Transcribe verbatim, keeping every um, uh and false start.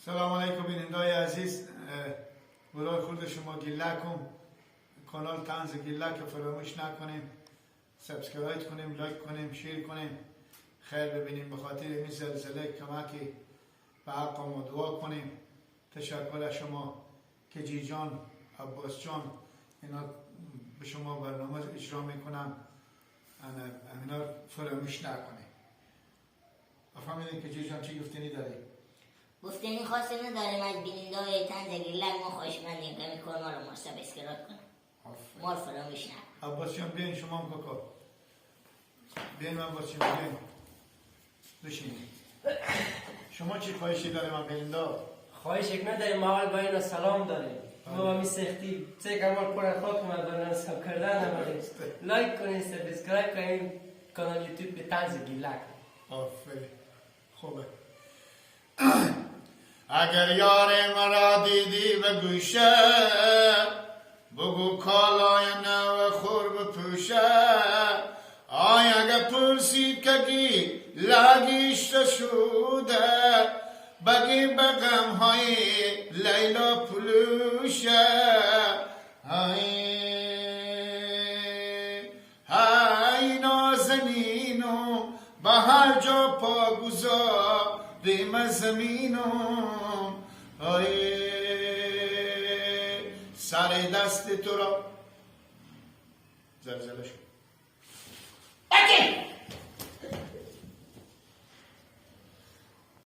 سلام علیکم بیننده‌های عزیز. اه، برای خود شما گیلک کم، کانال طنز گیلک فراموش نکنیم. سابسکرایب کنیم، لایک کنیم، شیر کنیم. خیر ببینیم. به خاطر این زلزله کمکی به حق ما دعا کنیم. تشکر از شما. کجی جان، عباس جان، اینا به شما برنامه اجرا می‌کنم. انا، اینا فراموش نکنیم. بفهمیدین کجی جان چی گفتنی داری؟ گفتنی خاصی نداریم، از بیننده‌های طنز گیلک ما خواهش مندیم که این کانال ما سابسکرایب کنن. آفرین. ما رو فراموش نکن. عباس جان، بیاین شما هم کاکا. بیاین عباس جان، بیاین. بشینید. شما چی خواهشی داریم از بیننده؟ خواهش یک نداریم، ما اول با اینا سلام داریم. بله. ما همی سختی، سه کمال پر خاک ما برنامه سب کردن نماریم. درسته. لایک کنین، سابسکرایب کنین، کانال یوتیوب به طنز گیلک. آفرین. خوبه. اگر یار مرا دیدی به گوشه، بگو کالای نو خور بپوشه. آی اگه پرسید که گی لگیشته شده، بگی به غم‌های لیلا پلوشه. های هی نازنینم، به هر جا پا گذاریم زمینم. های سر دست تو را زلزله شد.